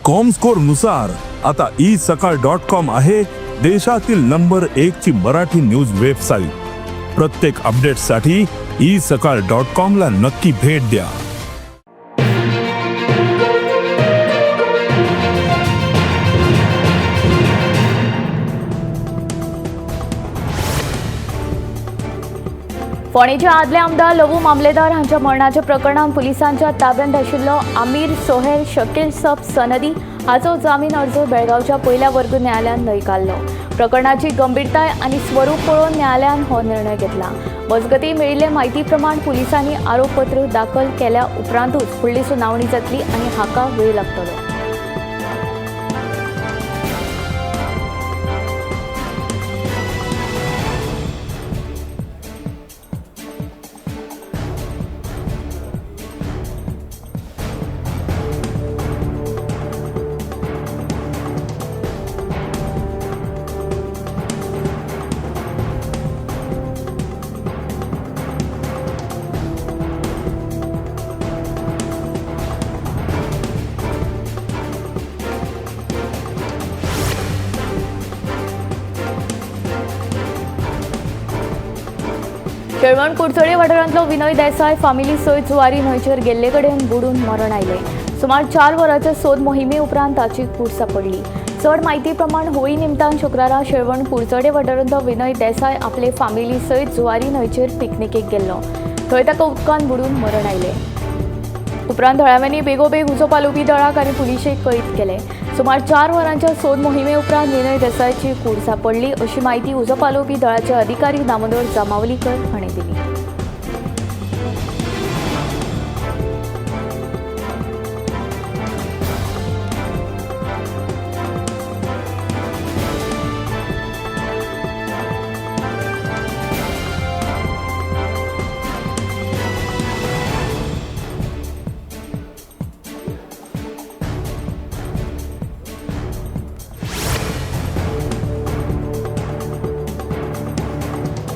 Comscore नुसार आता E सकाळ डॉट कॉम आहे देशातील नंबर 1 ची मराठी न्यूज वेबसाईट। प्रत्येक अपडेटसाठी ई सकाळ डॉट कॉम ला नक्की भेट द्या। फोंडेचे आदले आमदार लवू मामलेदार हांच्या मरणाच्या प्रकरणांत पुलिसांच्या ताब्यांत आशिल्लो आमीर सोहेल शकील सब सनदी हाचो जामीन अर्ज बेळगांवच्या पयल्या वर्ग न्यायालयान न्हयकारलो। प्रकरणाची गंभीरताय आनी स्वरूप पळोवन न्यायालयान हो निर्णय घेतला। मजगतीं मेळिल्ले म्हायती प्रमाण पुलिसांनी आरोपपत्र दाखल केल्या उपरांतूच फुडली सुनावणी जातली आनी हाका वेळ लागतलो। शेळवण कुडचडे वाठारांतलो विनय देसाय फामिली सयत जुवारी न्हंयचेर गेल्ले कडेन बुडून मरण आयलें। सुमार 4 वरांच्या सोद मोहिमे उपरांत ताची कूड सांपडली। चड म्हायती प्रमाण होळी निमतान शुक्रारा शेळवण कुडचडे वाठारांतलो विनय देसाय आपले फामिली सयत जुवारी न्हंयचेर पिकनिकेक गेल्लो। थंय ताका उदकान बुडून मरण आयलें। उपरांत थळाव्यांनी बेगोबेग उजो पालोवपी दळाक आनी पुलिशेक कळीत केलें। सुमार 4 वरांच्या सोद मोहिमे उपरांत विनय देसायची कूड सांपडली अशी म्हायती उजो पालोवपी दळाचे अधिकारी दामोदर जामावलीकर हांणी दिली।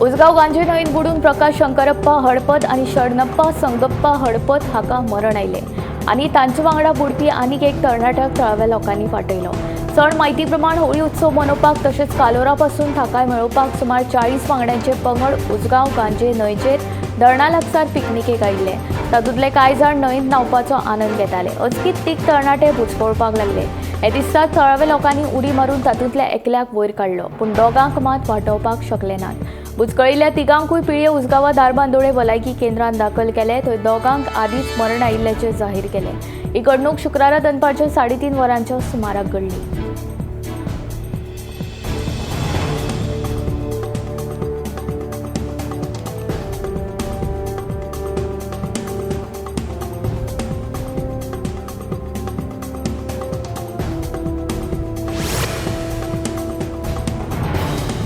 उसगांव गांजे न्हंयेंत बुडून प्रकाश शंकरप्पा हडपत आनी शरणप्पा संगप्पा हडपत हाका मरण आयलें आनी तांचे वांगडा बुडपी आनीक एक तरणाट्याक थळाव्या लोकांनी वाटयलो। चड म्हायती प्रमाण होळी उत्सव मनोवपाक तशेंच कालोरा पासून थाकाय मेळोवपाक सुमार 40 वांगड्यांचे पंगड उसगांव गांजे न्हंयचेर धरणा लागसार पिकनिकेक आयिल्ले। तातूंतले कांय जाण न्हंयेंत न्हांवपाचो आनंद घेताले। अचकीत तीग तरणाटे बुचकळपाक लागले। हे दिसताच थळाव्या लोकांनी उडी मारून तातूंतल्या एकल्याक वयर काडलो, पूण दोगांक मात वाटोवपाक शकले नात। बुचकळिल्ल्या तिगांकूय पिळये उसगांवा धारबांदोडे भलायकी केंद्रांत दाखल केले। थंय दोगांक आदींच मरण आयिल्ल्याचें जाहीर केलें। ही घडणूक शुक्रारा दनपारच्या 3:30 वरांच्या सुमाराक घडली।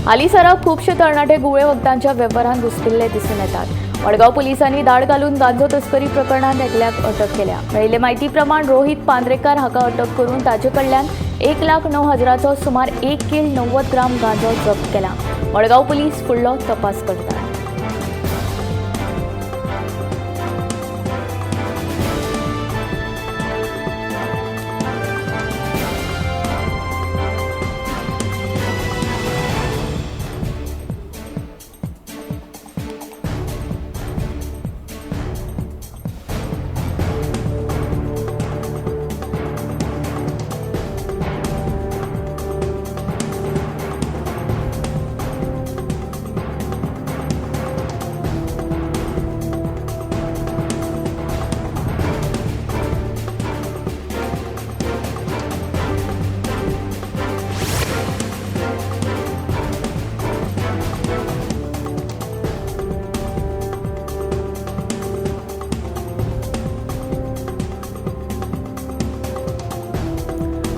हालींसराक खुबशे तरणाटे गुळे वखदांच्या वेव्हारांत घुसपिल्ले दिसून येतात। मडगांव पुलिसांनी धाड घालून गांजो तस्करी प्रकरणांत एकल्याक अटक केल्या। मेळिल्ले म्हायती प्रमाण रोहित पांद्रेकार हाका अटक करून ताचे कडल्यान 1,09,000चो सुमार 1 किल 90 ग्राम गांजो जप्त केला। मडगांव पुलीस फुडलो तपास करतात।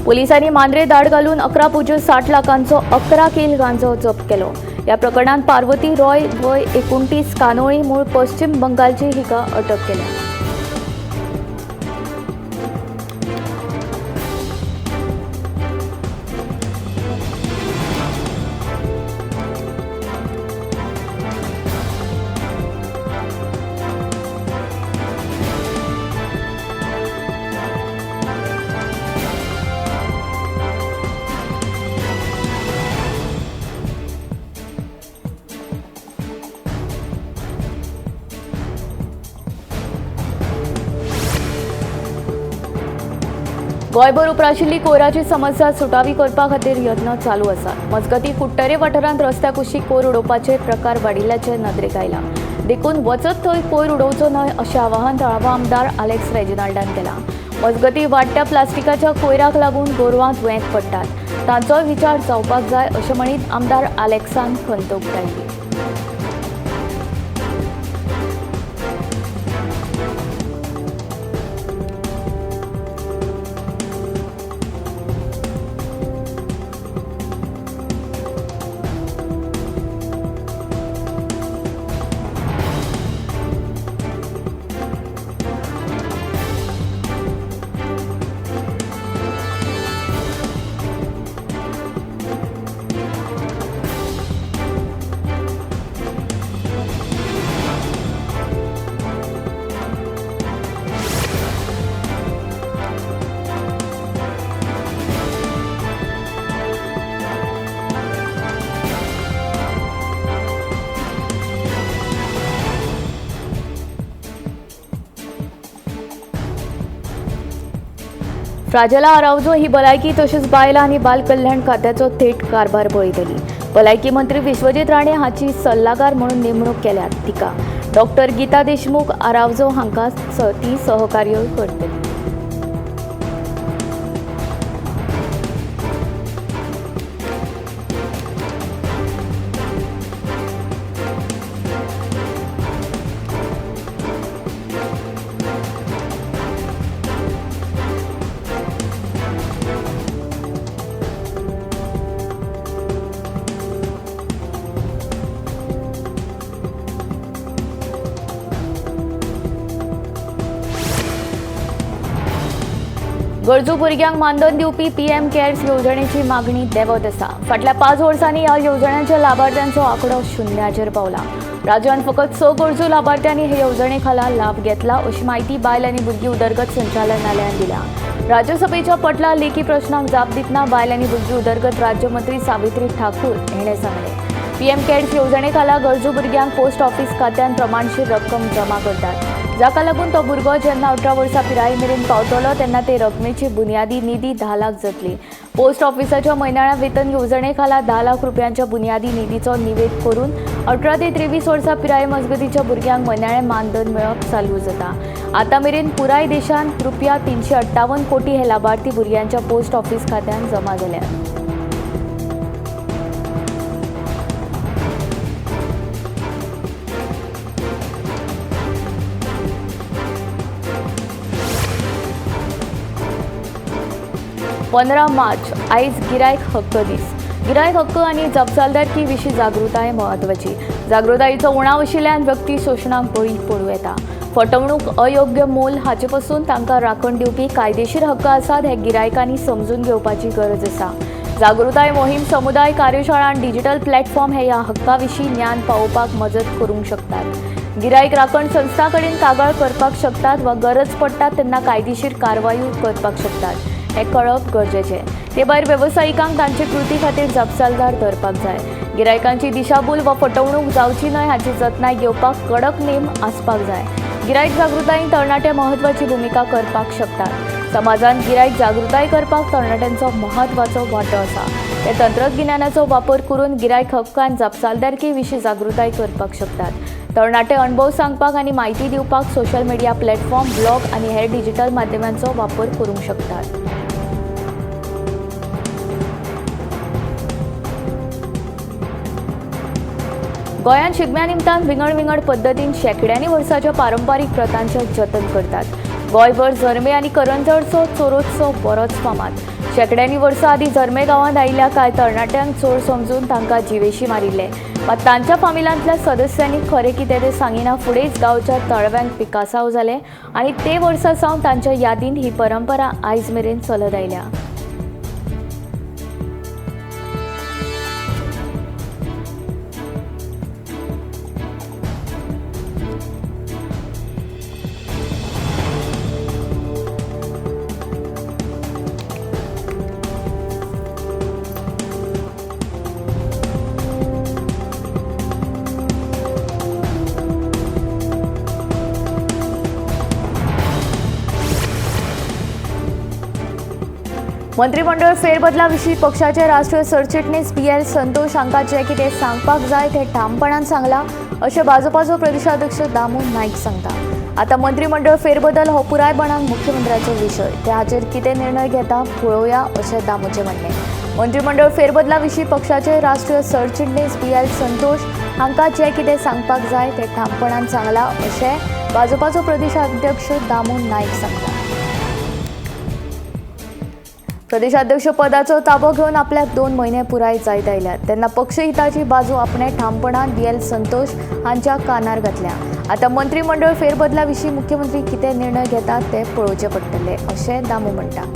पोलिसांनी मांद्रे धाड घालून 11.60 लाखांचो 11 किल गांजो जप्त केलो। ह्या प्रकरणांत पार्वती रॉय वय 29 कानोळी मूळ पश्चिम बंगालची हिका अटक केल्या। गोंयभर उप्राशिल्ली कोयराची समस्या सुटावी करपा खातीर यत्न चालू आसात. मजगतीं कुडटरे वाठारांत रस्त्या कुशीक कोयर उडोवपाचे प्रकार वाडिल्ल्याचे नदरेक आयला. देखून वचत थंय कोयर उडोवचो न्हय अशें आवाहन थळावो आमदार आलेक्स रेजिनाल्डान केलां. मजगतीं वाडट्या प्लास्टिकाच्या कोयराक लागून गोरवां दुयेंत पडटात, तांचोय विचार जावपाक जाय अशें म्हणीत आमदार आलेक्सान खंत उक्तायली. फ्राजेला आरावजो ही भलायकी तशेंच बायलां आनी बाल कल्याण खात्याचो थेट कारभार पळयतली. भलायकी मंत्री विश्वजीत राणे हाची सल्लागार म्हणून नेमणूक केल्या. तिका डॉक्टर गीता देशमुख आरावजो हांकां ती सहकार्य करतली. गरजू भुरग्यांक मानधन दिवपी पीएम केअर्स येवजणेची मागणी देंवत आसा. फाटल्या 5 वर्सांनी ह्या येवजण्यांच्या लाभार्थ्यांचो आंकडो शुन्याचेर पावला. राज्यांत फकत 6 गरजू लाभार्थ्यांनी हे येवजणे खाला लाभ घेतला अशी म्हायती बायल आनी भुरगीं उदरगत संचालनालयान दिल्या. राज्यसभेच्या पटला लेखी प्रश्नाक जाप दितना बायल आनी भुरगीं उदरगत राज्यमंत्री सावित्री ठाकूर हिणें सांगलें, पीएम केअर्स येवजणे खाला गरजू भुरग्यांक पोस्ट ऑफिस खात्यान प्रमाणशीर रक्कम जमा करतात, जाका लागून तो भुरगो जेन्ना 18 वर्सां पिराये मेरेन पावतलो तेन्ना ते रकमेची बुन्यादी निधी 10 लाख जातली. पोस्ट ऑफिसाच्या म्हयन्याळ्या वेतन येवजणे खाला 10 लाख रुपयांच्या बुन्यादी निधीचो निवेद करून 18 ते 23 वर्सां पिराये मजगतीच्या भुरग्यांक म्हयन्याळें मानधन मेळप चालू जाता. आतां मेरेन पुराय देशांत रुपया 358 कोटी हे लाभार्थी भुरग्यांच्या पोस्ट ऑफिस खात्यान जमा जाल्यात. 15 मार्च आयज गिरायक हक्क दीस. गिरायक हक्क आनी जापसालदारकी विशीं जागृताय म्हत्वाची. जागृतायेचो उणाव आशिल्ल्यान व्यक्ती शोशणाक बळी पडूं येता. फटवणूक, अयोग्य मोल हाचे पसून तांकां राखण दिवपी कायदेशीर हक्क आसात हे गिरायकांनी समजून घेवपाची गरज आसा. जागृताय मोहीम, समुदाय कार्यशाळा आनी डिजिटल प्लॅटफॉर्म हे ह्या हक्का विशीं ज्ञान पावोवपाक मजत करूंक शकतात. गिरायक राखण संस्था कडेन कागाळ करपाक शकतात वा गरज पडटा तेन्ना कायदेशीर कारवायूय करपाक शकतात हें कळप गरजेचें. ते भायर वेवसायिकांक तांचे कृती खातीर जापसालदार धरपाक जाय. गिरायकांची दिशाभूल वा फटवणूक जावची न्हय हाची जतनाय घेवपाक कडक नेम आसपाक जाय. गिरायक जागृतायेन तरणाटे म्हत्वाची भुमिका करपाक शकतात. समाजांत गिरायक जागृताय करपाक तरणाट्यांचो म्हत्वाचो वांटो आसा. ते तंत्रगिन्यानाचो वापर करून गिरायक हक्क आनी जापसालदारकी विशीं जागृताय करपाक शकतात. तरणाटे अणभव सांगपाक आनी म्हायती दिवपाक सोशल मिडिया प्लॅटफॉर्म, ब्लॉग आनी हेर डिजिटल माध्यमांचो वापर करूंक शकतात. गोंयांत शिगम्या निमतान विंगड विंगड पद्दतीन शेंकड्यांनी वर्सांच्या पारंपारीक प्रथांचें जतन करतात. गोंयभर झरमे आनी करंजळचो चोरोत्सव बरोच फामाद. शेंकड्यांनी वर्सां आदीं झरमे गांवांत आयिल्ल्या कांय तरणाट्यांक चोर समजून तांकां जिवेशी मारिल्ले. मात तांच्या फामिलांतल्या सदस्यांनी खरें कितें तें सांगिना फुडेंच गांवच्या तळव्यांक पिकासांव जालें आनी ते वर्सा सावन तांच्या यादीन ही परंपरा आयज मेरेन चलत आयल्या. मंत्रिमंडळ फेरबदला विशीं पक्षाचे राष्ट्रीय सरचिटणीस BL Santosh हांकां जें कितें सांगपाक जाय तें ठामपणान सांगलां अशें भाजपाचो प्रदेशाध्यक्ष दामू नायक सांगता। आतां मंत्रिमंडळ फेरबदल हो पुरायपणान मुख्यमंत्र्याचो विशय, ते हाचेर कितें निर्णय घेता पळोवया अशें दामूचें म्हणणें। मंत्रिमंडळ फेरबदला विशीं पक्षाचे राष्ट्रीय सरचिटणीस BL Santosh हांकां जें कितें सांगपाक जाय तें ठामपणान सांगलां अशें भाजपाचो प्रदेशाध्यक्ष दामू नायक सांगता। प्रदेशाध्यक्ष पदाचो ताबो घेवन आपल्याक 2 म्हयने पुराय जायत आयल्यात तेन्ना पक्षहिताची बाजू आपणे ठामपणान BL Santosh हांच्या कानार घातल्या। आतां मंत्रिमंडळ फेरबदला विशीं मुख्यमंत्री कितें निर्णय घेतात ते पळोवचे पडटले अशें दामू म्हणटा।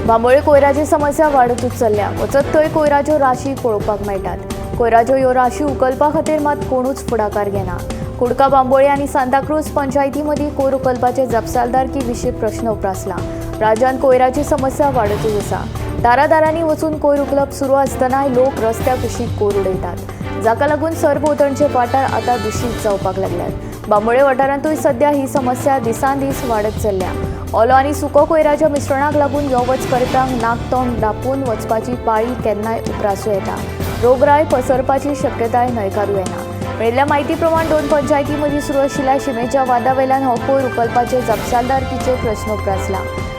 बांबोळे कोयराची समस्या वाडतूच चल्ल्या, वचत थंय कोयराच्यो राशी पळोवपाक मेळटात। कोयराच्यो ह्यो राशी उखलपा खातीर मात कोणूच फुडाकार घेना। कुडका, बांबोळे आनी सांताक्रूज पंचायती मदीं कोयर उखलपाचे जापसालदारकी विशीं प्रश्न उप्रासला। राज्यांत कोयराची समस्या वाडतूच आसा। दारादारांनी वचून कोयर उखलप सुरू आसतनाय लोक रस्त्या कुशीक कोयर उडयतात, जाका लागून सरभोंवतणचे वाठार आतां दुशीत जावपाक लागल्यात। बांबोळे वाठारांतूय सध्या ही समस्या दिसान दीस वाडत चल्ल्या। ओलो आनी सुको कोयराच्या मिश्रणाक लागून यो वच करप्यांक नाक तोंड धांपून वचपाची पाळी केन्नाय उप्रासूं येता। रोगराय पसरपाची शक्यताय न्हयकारूं येना। मेळिल्ल्या म्हायती प्रमाण 2 पंचायती मदीं सुरू आशिल्ल्या शिमेच्या वादा वयल्यान हो कोयर उखलपाचे जापसालदारकीचे प्रश्न उप्रासला।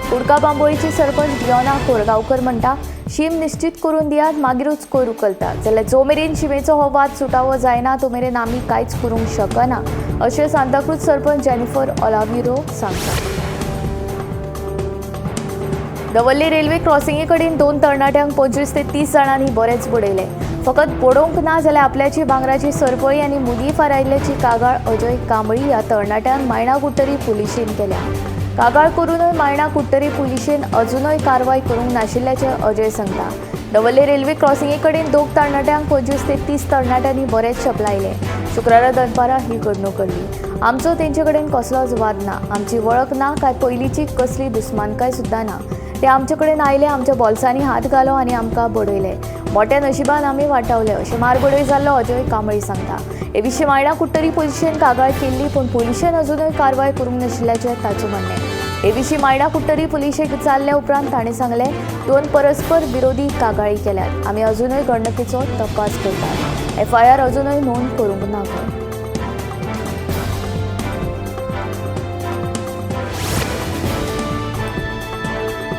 कुडका बांबोळीची सरपंच डियोना कोरगांवकर म्हणटा, शीम निश्चित करून दियात, मागीरूच कोयर उखलता, जाल्यार जो मेरेन शिमेचो हो वाद सुटावो जायना तो मेरेन आमी कांयच करूंक शकना अशें सांताक्रूज सरपंच जेनिफर ओलाविरो सांगता। दवर्ले रेल्वे क्रॉसिंगे कडेन 2 तरणाट्यांक 25 ते 30 जाणांनी बरेच बडयले। फकत बडोवंक ना जाल्यार आपल्याची भांगराची सरपळी आनी मुदी फारायल्ल्याची कागाळ अजय कांबळी ह्या तरणाट्यान मायणा कुडटरी पुलिशेन केल्या। कागाळ करूनय मायणा कुडटरी पुलिशेन अजुनय कारवाय करूंक नाशिल्ल्याचें अजय सांगता। दवर्ले रेल्वे क्रॉसिंगे कडेन 2 तरणाट्यांक 25 ते 30 तरणाट्यांनी बरेच शपलायले। शुक्रारा दनपारां ही घडणूक घडली। आमचो तेंचे कडेन कसलोच वाद ना, आमची वळख ना, काय पयलींची कसली दुस्मानकाय सुद्दां ना। ते आमचे कडेन आयले, आमच्या बोल्सांनी हात घालो आनी आमकां बडयले। मोट्या नशिबान आमी वाटावले अशें मारबडय जाल्लो अजय कांबळी सांगता। हे विशीं मायणा कुडटरी पुलिशेन कागाळ केल्ली, पूण पुलिशेन अजुनय कारवाय करूंक नाशिल्ल्याचें ताचें म्हणणें। हे विशीं मायणा कुडटरी पुलिशेक विचारल्या उपरांत ताणें सांगलें, 2 परस्पर विरोधी कागाळी केल्यात, आमी अजुनय घडणुकेचो तपास करतात, FIR अजुनय नोंद करूंक ना खंय।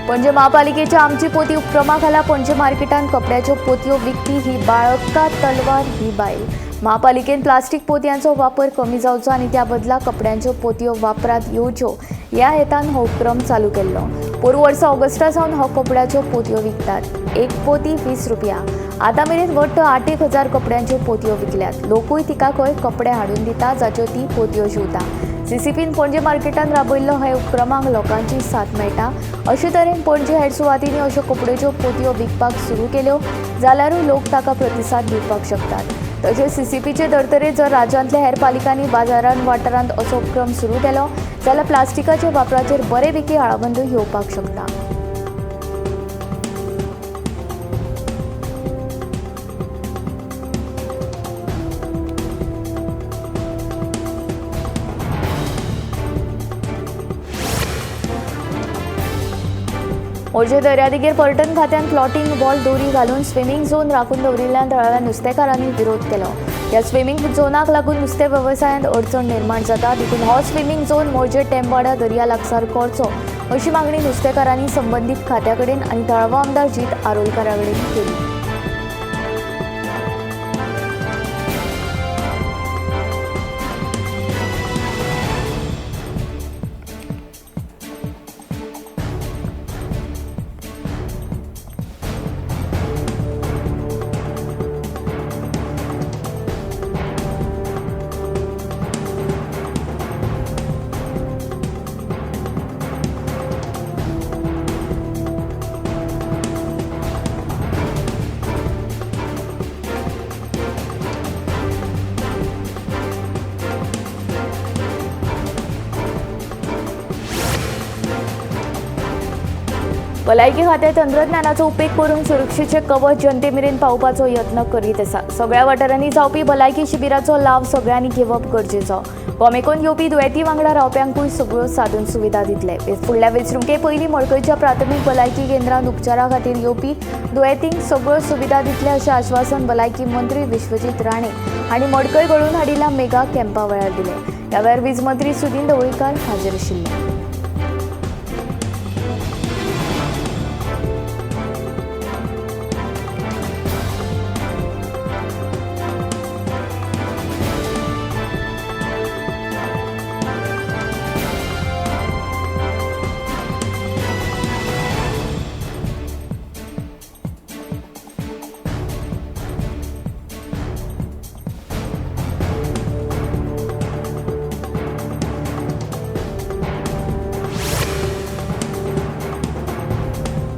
पणजे महापालिकेच्या आमची पोती उपक्रमा खाला पणजे मार्केटांत कपड्याच्यो पोतयो विकपी ही बाळक्का तलवार ही बायल। महापालिकेन प्लास्टीक पोतयांचो वापर कमी जावचो आनी त्या बदला कपड्यांच्यो पोतयो वापरात येवच्यो ह्या हेतान हो उपक्रम चालू केल्लो। पोरूं वर्सा ऑगस्टा सावन हो कपड्याच्यो पोतयो विकतात। एक पोती 20 रुपया। आतां मेरेन वट्ट 8,000 कपड्यांच्यो पोतयो विकल्यात। लोकूय तिका खंय कपडे हाडून दिता जाच्यो ती पोतयो शिंवता। सीसीपीन पणजे मार्केटांत राबयल्लो हे उपक्रमांक लोकांची साथ मेळटा। अशे तरेन पणजे हेर सुवातींनी अश्यो कपड्याच्यो पोतयो विकपाक सुरू केल्यो जाल्यारूय लोक ताका प्रतिसाद दिवपाक शकतात। तशेंच सीसीपीचे धर्तरेर जर राज्यांतल्या हेर पालिकांनी बाजारांत वाठारांत असो उपक्रम सुरू केलो जाल्यार प्लास्टिकाच्या वापराचेर बरेपैकी आळाबंद येवपाक शकता। मोरजे दर्यादेगेर पर्यटन खात्यान फ्लोटिंग बॉल दोरी घालून स्विमींग झोन राखून दवरिल्ल्यान थळाव्या नुस्तेकारांनी विरोध केलो। ह्या स्विमींग झोनाक लागून नुस्तें वेवसायांत अडचण निर्माण जाता, देखून हो स्विमींग झोन मोरजे टेंबवाडा दर्या लागसार करचो अशी मागणी नुस्तेकारांनी संबंदीत खात्या कडेन आनी थळावो आमदार जीत आरोलकारा कडेन केली। भलायकी खातें तंत्रज्ञानाचो उपेग करून सुरक्षेचे कवच जनते मेरेन पावोवपाचो यत्न करीत आसा। सगळ्या वाठारांनी जावपी भलायकी शिबिराचो लाव सगळ्यांनी घेवप गरजेचो। गोमेकॉन येवपी दुयेंती वांगडा रावप्यांकूय सगळ्यो साधन सुविधा दितले। फुडल्या वेंचणुके पयलीं मडकयच्या प्राथमीक भलायकी केंद्रांत उपचारा खातीर येवपी दुयेंतींक सगळ्यो सुविधा दितले अशें आश्वासन भलायकी मंत्री विश्वजीत राणे हांणी मडकय घडोवन हाडिल्ल्या मेगा कॅम्पा वेळार दिलें। ह्या वेळार वीज मंत्री सुदिन ढवळीकार हाजीर आशिल्ले।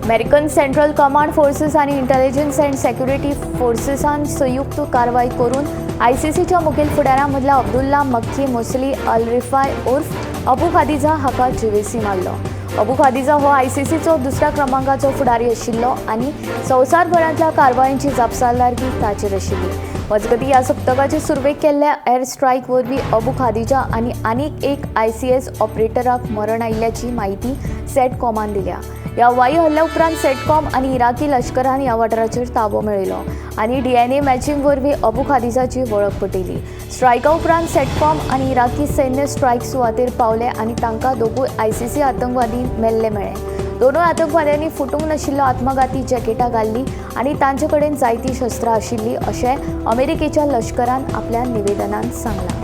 अमेरिकन सेंट्रल कमांड फोर्सेस आनी इंटेलिजन्स अँड सेक्युरिटी फोर्सेसान संयुक्त कारवाय करून आयसीसीच्या मुखेल फुडाऱ्यां मदल्या अब्दुल्ला मक्की मोसली अल रिफाय उर्फ अबू खादिजा हाका जिवेसी मारलो। अबू खादिजा हो आयसीसीचो दुसऱ्या क्रमांकाचो फुडारी आशिल्लो आनी संवसारभरांतल्या कारवायांची जापसालदारकी ताचेर आशिल्ली। मजगतीं ह्या सप्तकाचे सुरवेक केल्ल्या एअर स्ट्रायक वरवीं अबू खादिजा आनी आनीक एक आयसीएस ऑपरेटराक मरण आयिल्ल्याची म्हायती सेटकॉमान दिल्या। ह्या हवाई हल्ल्या उपरांत सेटकॉम आनी इराकी लश्करान ह्या वाठाराचेर ताबो मेळयलो आनी डीएनए मॅचिंग वरवीं अबू खादिजाची वळख पटयली। स्ट्रायका उपरांत सेटकॉम आनी इराकी सैन्य स्ट्रायक सुवातेर पावले आनी तांकां दोगूय आयसीसी आतंकवादी मेल्ले मेळ्ळे। दोनूय आतंकवाद्यांनी फुटूंक नाशिल्लो आत्मघाती जॅकेटां घाल्लीं आनी तांचे कडेन जायतीं शस्त्रां आशिल्लीं अशें अमेरिकेच्या लश्करान आपल्या निवेदनांत सांगलां।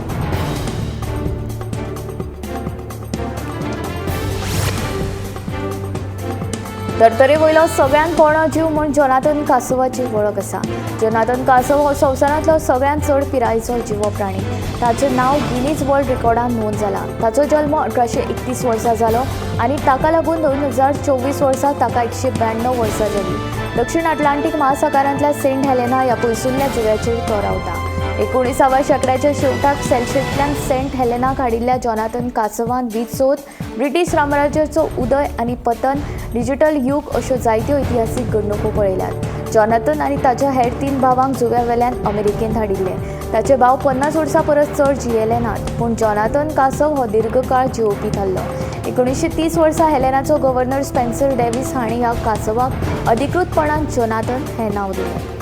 धर्तरे वयलो सगळ्यांत पोरणो जीव म्हूण जोनाथन कासवाची वळख आसा। जोनाथन कासव हो संवसारांतलो सगळ्यांत चड पिरायेचो जिवो प्राणी। ताचें नांव गिनीज वर्ल्ड रेकॉर्डान नोंद जालां। ताचो जल्म 1831 वर्सा जालो आनी ताका लागून 2024 वर्सा ताका 192 वर्सां जालीं। दक्षिण अटलांटीक महासागरांतल्या सेंट हेलेना ह्या पयसुल्ल्या जुंव्याचेर तो रावता। 19व्या शेंकड्याच्या शेवटाक सेल्शेंतल्यान सेंट हेलेनाक हाडिल्ल्या जोनाथन कासवान वीज सोद, ब्रिटीश साम्राज्याचो उदय आनी पतन, डिजिटल युग अश्यो जायत्यो इतिहासीक घडणुको पळयल्यात। जोनाथन आनी ताच्या हेर 3 भावांक जुंव्या वेल्यान अमेरिकेंत हाडिल्ले। ताचे भाव 50 वर्सां परस चड जियेले नात, पूण जोनाथन कासव हो दीर्घकाळ जियोवपी थारलो। 1930 वर्सा हेलेनाचो गव्हर्नर स्पेन्सर डेव्हिस हांणी ह्या कासवाक अधिकृतपणान जोनाथन हें नांव दिलें।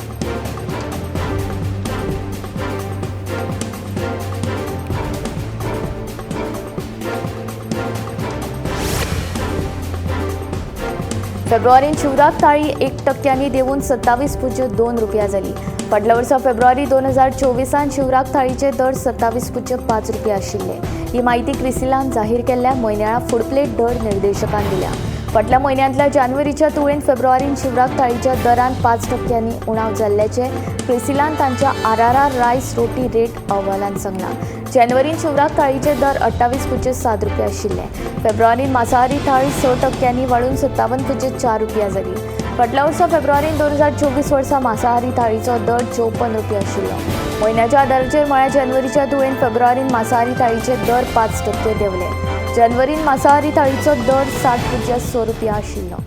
फेब्रुवारीन शिवराक थाळी 1% देंवून 27.02 रुपया जाली। फाटल्या वर्सा फेब्रुवारी 2024 शिवराक थाळीचे दर 27.05 रुपया आशिल्ले। ही म्हायती क्रिसिलान जाहीर केल्ल्या म्हयन्याळा फूड प्लेट दर निर्देशकान दिल्या। फाटल्या म्हयन्यांतल्या जानेवारीच्या तुळेन फेब्रुवारीन शिवराक थाळीच्या दरान 5% उणाव जाल्ल्याचें क्रिसिलान तांच्या आरआरआर रायस रोटी रेट अहवालान सांगलां। जानेवारीन शिवराक थाळीचे दर 28.07 रुपया आशिल्ले। फेब्रुवारीन मांसाहारी थाळी 6% वाडून 57.04 रुपया जाली। फाटल्या वर्सा फेब्रुवारीन 2024 वर्सा मांसाहारी थाळीचो दर 54 रुपया आशिल्लो। म्हयन्याच्या आदाराचेर म्हळ्यार जानेवारीच्या तुळेन फेब्रुवारीन मांसाहारी थाळीचे दर 5% देंवले। जानेवारीन मांसाहारी थाळीचो दर 60.06 रुपया आशिल्लो।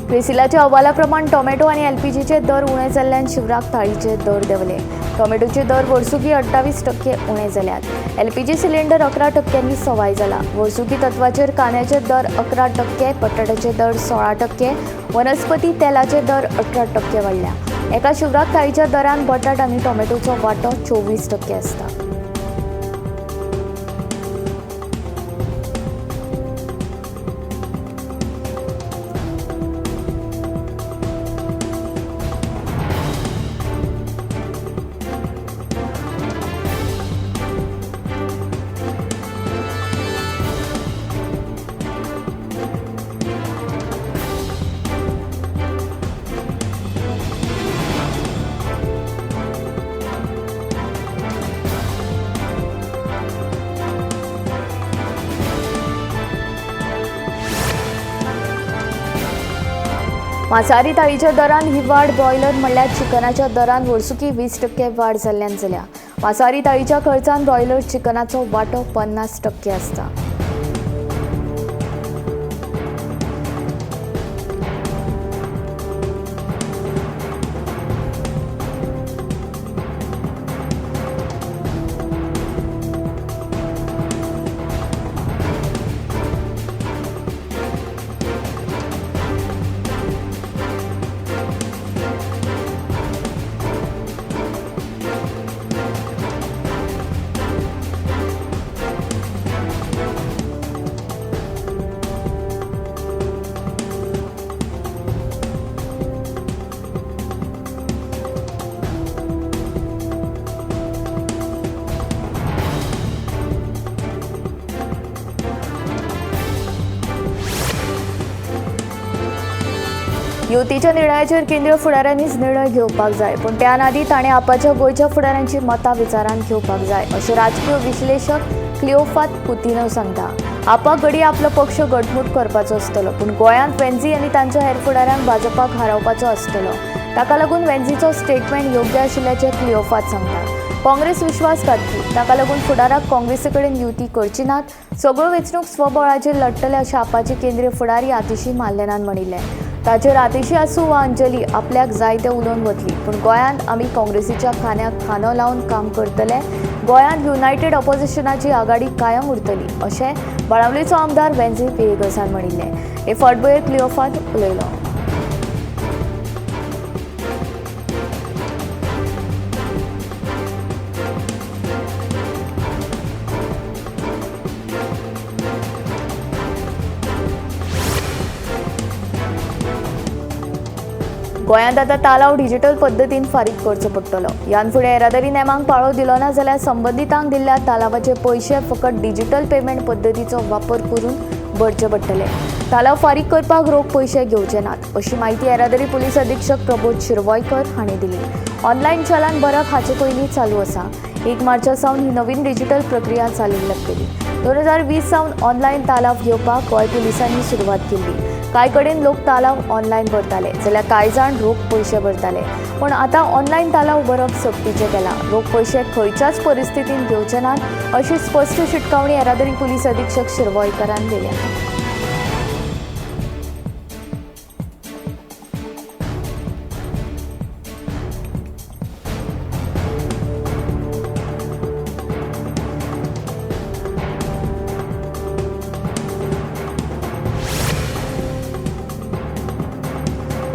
क्रिसिलाच्या अहवाला प्रमाण टोमॅटो आनी एलपीजीचे दर उणे जाल्ल्यान शिवराक थाळीचे दर देंवले। टोमॅटोचे दर वर्सुकी 28% उणे जाल्यात। एलपीजी सिलिंडर 11% सवाय जाला। वर्सुकी तत्वाचेर कांद्याचे दर 11%, बटाट्याचे दर 16%, वनस्पती तेलाचे दर 18% वाडल्या। एका शिवराक थाळीच्या दरान बटाट आनी टोमॅटोचो वांटो 24% आसता। मांसाहारी थाळीच्या दरान ही वाड ब्रॉयलर म्हणल्यार चिकनाच्या दरान वर्सुकी 20% वाड जाल्ल्यान जाल्या. मांसाहारी थाळीच्या खर्चान ब्रॉयलर चिकनाचो वांटो 50% आसता. युतीच्या निर्णयाचेर केंद्रीय फुडाऱ्यांनीच निर्णय घेवपाक जाय, पूण त्या आदीं ताणें आपाच्या गोंयच्या फुडाऱ्यांची मतां विचारांत घेवपाक जाय अशें राजकीय विश्लेशक क्लिओफात कुतिनो सांगता. आपाक घडये आपलो पक्ष घटमूट करपाचो आसतलो, पूण गोंयांत वेन्झी आनी तांच्या हेर फुडाऱ्यांक भाजपाक हारोवपाचो आसतलो. ताका लागून वेन्झीचो स्टेटमेंट योग्य आशिल्ल्याचें क्लिओफात सांगता. काँग्रेस विश्वासघातकी, ताका लागून फुडाराक काँग्रेसी कडेन युती करची नात, सगळ्यो वेंचणूक स्वबळाचेर लढटले अशें आपाचे केंद्रीय फुडारी आतिशी माल्लेनान म्हणिल्लें. ताचेर आतिशी आसूं वा अंजली, आपल्याक जाय तें उलोवन वतली, पूण गोंयांत आमी काँग्रेसीच्या खांद्याक खांदो लावन काम करतले. गोंयांत युनायटेड ऑपोजिशनाची आघाडी कायम उरतली अशें बाणावलेचो आमदार वेन्झी पिएगसान म्हणिल्लें. हे फाटभुंयेर क्लिओफात उलयलो. गोंयांत आतां तालाव डिजिटल पद्दतीन फारीक करचो पडटलो. ह्यान फुडें येरादारी नेमांक पाळो दिलो ना जाल्यार संबंदितांक दिल्ल्या तालावाचे पयशे फकत डिजिटल पेमेंट पद्दतीचो वापर करून भरचे पडटले. तालाव फारीक करपाक रोख पयशे घेवचे नात अशी म्हायती येरादारी पुलीस अधीक्षक प्रबोध शिरवयकर हांणी दिली. ऑनलायन चलन भरप हाचे पयलीं चालू आसा. 1 मार्चा सावन ही नवीन डिजिटल प्रक्रिया चालीक लागतली. 2020 सावन ऑनलायन तालाव घेवपाक गोंय पुलिसांनी सुरवात केल्ली. कांय कडेन लोक तालाव ऑनलायन भरताले जाल्यार कांय जाण रोख पयशे भरताले, पूण आतां ऑनलायन तालाव भरप सक्तीचें केलां. रोख पयशे खंयच्याच परिस्थितींत घेवचे नात अशी स्पश्ट शिटकावणी येरादारी पुलीस अधीक्षक शिरवयकरान दिल्या.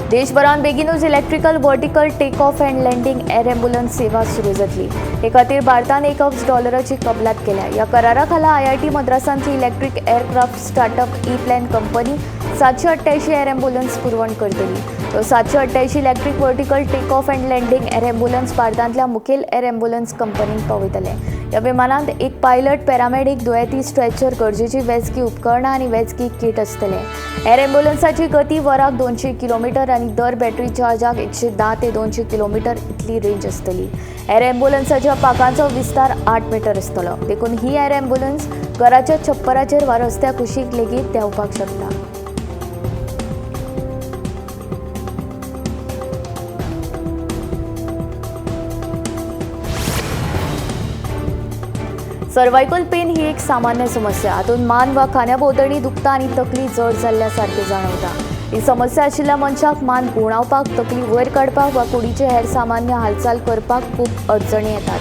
देशभरात बेगीनूच electrical vertical take off and landing air ambulance सेवा सुरू जातली. हे खातीर भारतान $1 अब्ज कबलात केल्या. ह्या करारा खाला IIT मद्रासांतली electric aircraft startup E plane company 788 air ambulance पुरवण करतली. तो 788 electric vertical take off and landing air ambulance भारतांतल्या मुखेल एअर ॲम्ब्युलन्स कंपनीक पावयतले. ह्या विमानांत एक पायलट, पॅरामेडीक, दुयेंती, स्ट्रेचर, गरजेची वैजकी उपकरणां आनी वैजकी किट आसतले. एअर ॲम्ब्युलन्साची गती वराक 200 किलोमीटर आनी दर बॅटरी चार्जाक 110 ते 200 किलोमीटर इतली रेंज आसतली. एअर ॲम्ब्युलन्साच्या पाकांचो विस्तार 8 मीटर आसतलो, देखून ही एअर ॲम्ब्युलन्स घराच्या छप्पराचेर वा रस्त्या कुशीक लेगीत देंवपाक शकता. सर्वायकल पेन ही एक सामान्य समस्या. हातूंत मान वा खांद्या भोंवतणी दुखता आनी तकली जड जाल्ल्या सारकी जाणवता. ही समस्या आशिल्ल्या मनशाक मान घुंवडावपाक, तकली वयर काडपाक वा कुडीचे हेर सामान्य हालचाल करपाक खूब अडचणी येतात.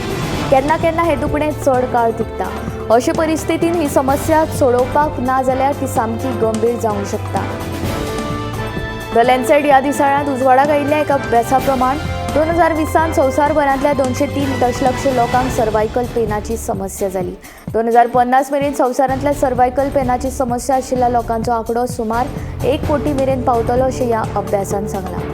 केन्ना केन्ना हें दुखणें चड काळ तिगता. अशे परिस्थितीन ही समस्या सोडोवपाक ना जाल्यार ती सामकी गंभीर जावंक शकता. The Lancet ह्या दिसाळ्यांत उजवाडाक आयिल्ल्या एका अभ्यासा प्रमाण 2020 संवसारभरांतल्या 203 दशलक्ष लोकांक सर्वायकल पेनाची समस्या जाली. 2050 मेरेन संवसारांतल्या सर्वायकल पेनाची समस्या आशिल्ल्या लोकांचो आंकडो सुमार 1 कोटी मेरेन पावतलो अशें ह्या अभ्यासान सांगलां.